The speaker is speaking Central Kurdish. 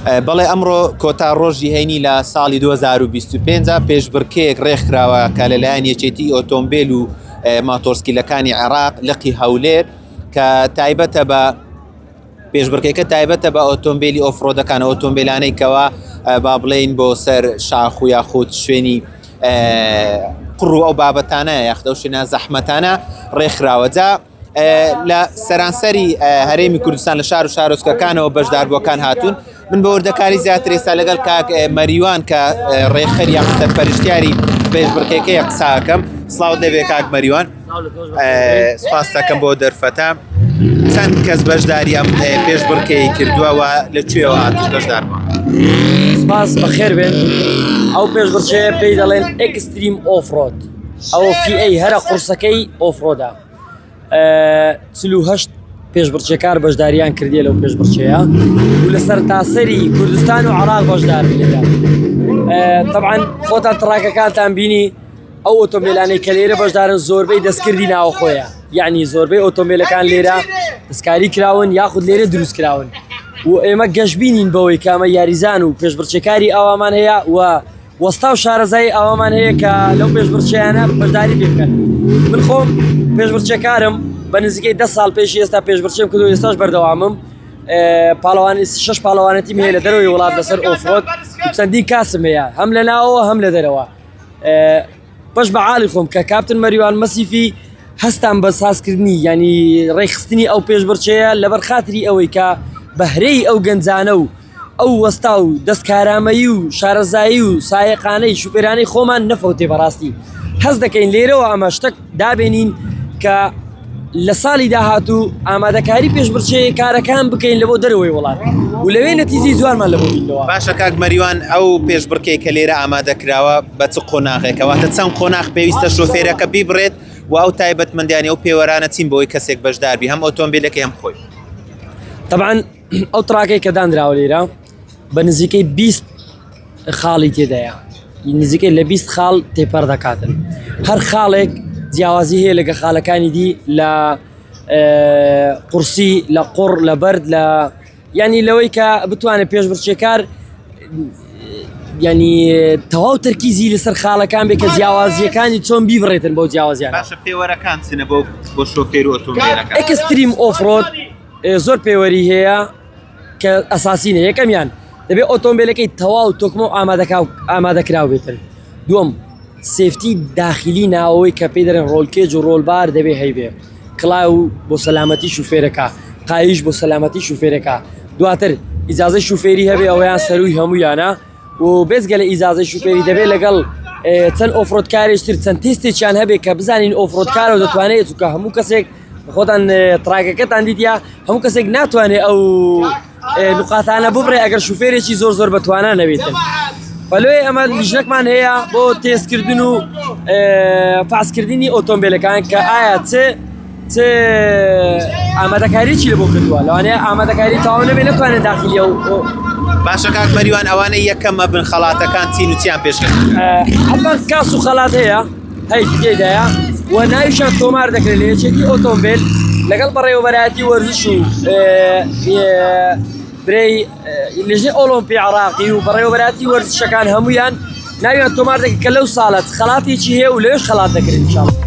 بەڵێ ئەمڕۆ کۆتا ڕۆژی هەینی لە ساڵی 2025 پێشبڕکێیەک ڕێکخراوە کە لەلایەن یەکێتی ئۆتۆمبیل و ماتۆرسکیلەکانی عێراق لقی هەولێر کە تایبەتە بە پێشبڕکێکە تایبەتە بە ئۆتۆمبیلی off-road ەکان ئۆتۆمبیلانەی کەوا با بڵێین بۆ سەر شاخ و یاخود شوێنی قوڕ و ئەو بابەتانە یاخود ئەو شوێنە زەحمەتانە ڕێکخراوە جا لە سەرانسەری هەرێمی کوردستان لە شار و شارۆچکەکانەوە بەشداربووەکان هاتوون من بە وردەکاری زیاتر ئێستا لەگەڵ کاک مەریوان کە ڕێکخەر یان سەرپەرشتیاری پێشبڕکێکەیە قساکەم سڵاوت لێبێ کاک مەریوان سپاس دەکەم بۆ دەرفەتە چەند کەس بەشداری ئەم پێشبڕکێی کردووە و لە کوێوە هاتوون بەشدار بوون سپاس بەخێر بێن ئەو پێشبڕکێیە پێی دەڵێن extreme off-road ئەوە فیئەی هەرە قورسەکەی off-road ە 48 پێشبڕکێکار بەشداریان کردیە لەو پێشبڕکێیە و لە سەرتاسەری کوردستان و عراق بەشدار لێرە طبعا خۆتان تڕاکەکانتان بینی ئەو ئۆتۆمبیلانەی کە لێرە بەشدارن زۆربەی دەستکردی ناوەخۆیە یعنی زۆربەی ئۆتۆمبیلەکان لێرە دەستکاری کراون یاخود لێرە دروست کراون و ئێمە گەشببینین بەوەی کامە یاریزان و پێشبڕچەکاری ئاوامان هەیە و وەستا و شارەزایی ئاوامان هەیە کە لەو پێشبڕکێیانە بەشداری پێ بکەن من خۆم پێشبڕکێکارم بە نزیکەی ده ساڵ پێشی ئێستا پێشبڕکێم کردو ئێستاش بەردەوامم پاڵەوانی شش پاڵەوانەتیم هەیە لە دەرەوەی وڵات لەسەر off-road چەندین کاسم هەیە هەم لە ناوەوە هەم لە دەرەوە بەش بە عالی خۆم کە کاپتن مەریوان مەسیفی هەستان بە سازکردنی ینی ڕێکخستنی ئەو پێشبڕکێیە لەبەر خاتری ئەوەی کە بەهرەی ئەو گەنجانە و ئەو وەستا و دەستکارامەیی و شارەزایی و سایەقانەی شوفێرانەی خۆمان نەفەوتێ بەڕاستی هەست دەکەین لێرەوە ئەمە شتەک دابێنین کە لە ساڵی داهاتوو ئامادەکاری پێشبڕکێ کارەکان بکەین لە بۆ دەرەوەی وڵات و لەوێ نەتیجەی جوانمان لە بۆ بینەوە. باشە کاک مەریوان ئەو پێشبڕکێی کە لێرە ئامادە کراوە بە چ قۆناغێکە واتە چەند قۆناغ پێویستە شۆفێرەکە بیبڕێت و ئەو تایبەتمەندیانی ئەو پێوەرانە چین بۆی کەسێک بەشداربی هەم ئۆتۆمبیلەکەی هەم خۆی؟ تەبعەن ئەو تراکەی کە دانراوە لێرە بە نزیکەی 20 خاڵی تێدایە نزیکەی لە 20 خاڵ تێپەڕ دەکاتن هەر خاڵێک جیاوازی هەیە لەگە خاڵەکانی دی لە قورسی لە قوڕ لە بەرد لە ینی لەوەی کە بتوانێت پێشبرچێکار ینی تەواو تەرکیزی لەسەر خاڵەکان بێ کە جیاوازیەکانی چۆن بیبڕێتن بۆ جیاوازیان باشە پێوەرەکان چنە بۆ بۆ شۆفێر و ئۆتۆمبیلەکە extreme off-road زۆر پێوەری هەیە کە ئەساسینە یەکەمیان دەبێت ئۆتۆمبیلەکەی تەواو تۆکمە و ئامادەکاو ئامادەکراو بێتن دووەم safety داخلی ناوەوەی کە پێی دەرێن roll cage و roll bar دەبێ هەیبێ کڵاو بۆ سەلامەتی شوفێرەکە قایش بۆ سەلامەتی شوفێرەکە دواتر ئیجازەی شوفێری هەبێ ئەویان سەروی هەمویانە و بێزگە لە ئیجازەی شوفێری دەبێت لەگەڵ چەند off-road کارێکتر چەند تێستێکیان هەبێت کە بزانین off-road کارەوە دەتوانێت چونکە هەموو کەسێک خۆتان تراکەکەتان دیتە هەموو کەسێک ناتوانێت ئەو نقاتانە ببڕێ ئەگەر شوفێرێکی زۆر زۆر بەتوانە نەبێتن فلۆی ئەمە لیژنەکمان هەیە بۆ تێستکردن و فاسکردنی ئۆتۆمبیلەکان کە ئایا چ چ ئامادەکاریی لە بۆ کردووە لەوانەیە ئامادەکاری تەواو نەبێ نەتوانێت داخلی ئەو باشە کاک مەریوان ئەوانەی یەکەم ئەبن خەڵاتەکان چین و چیان پێشکەش حتمما کاس و خەڵات هەیە هەیە تێدایە و ناویشان تۆمار دەکرێت لە یەکێتی ئۆتۆمبیل لەگەڵ بەڕێوەبەرایەتی وەرزش و برێی لیژنەی ئۆڵۆمپی عراقی و بەڕێوەبەرایەتی وەرزشەکان هەمویان ناویان تۆمار دەکرێت کە لەو ساڵەت خەڵاتێکی هەیە و لەوێش خەڵات دەکرێت ان شاء الله.